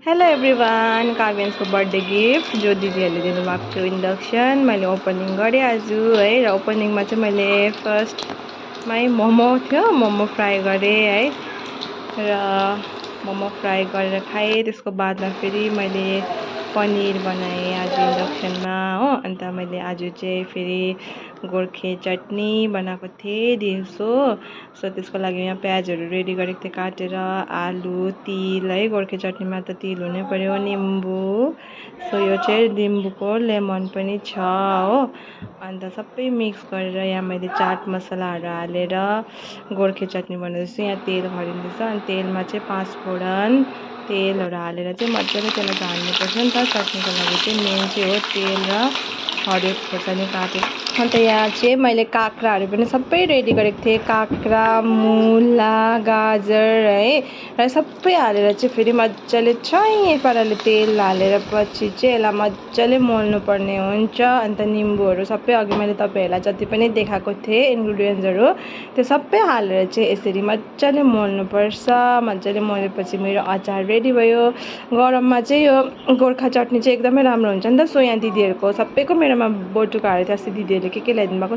Hello everyone, काव्यान्सको birthday gift जो दिदीहरूले दिनुभएको थियो इन्डक्सन मैले ओपनिङ गरेँ आज है। र ओपनिङमा चाहिँ मैले फर्स्टमै मोमो थियो, मोमो फ्राई गरेँ है। र मोमो फ्राई गरेर खाएँ। त्यसको बादमा फेरि मैले पनिर बनाएँ आज इन्डक्सनमा हो। अन्त मैले आज चाहिँ फेरि गोर्खे चटनी बनाएको थिएँ दिउँसो। सो त्यसको लागि यहाँ प्याजहरू रेडी गरेको थिएँ काटेर, आलु, तिल है। गोर्खे चटनीमा त तिल हुनै पर्यो, निम्बु। सो यो चाहिँ निम्बुको लेमन पनि छ हो। अन्त सबै मिक्स गरेर यहाँ मैले चाट मसलाहरू हालेर गोर्खे चटनी बनाउँदैछु। यहाँ तेल खरिँदैछ अनि तेलमा चाहिँ 5 फोरन तेलहरू हालेर चाहिँ मजाले त्यसलाई झाल्नुपर्छ नि त। चटनीको लागि चाहिँ मेन चाहिँ हो तेल र हरियो खोर्सानी काटेको। अन्त यहाँ चाहिँ मैले काँक्राहरू पनि सबै रेडी गरेको थिएँ। काँक्रा, मुला, गाजर है। र सबै हालेर चाहिँ फेरि मजाले छै पाराले तेल हालेर पछि चाहिँ यसलाई मजाले मोल्नु पर्ने हुन्छ। अन्त निम्बुहरू सबै अघि मैले तपाईँहरूलाई जति पनि देखाएको थिएँ इन्ग्रिडियन्ट्सहरू त्यो सबै हालेर चाहिँ यसरी मजाले मोल्नुपर्छ। मजाले मोलेपछि मेरो अचार रेडी भयो। गरममा चाहिँ यो गोर्खा चटनी चाहिँ एकदमै राम्रो हुन्छ नि त। सो यहाँ दिदीहरूको सबैको मेरोमा बटुकाहरू थियो, अस्ति दिदीहरूले के ल्याइदिनु भएको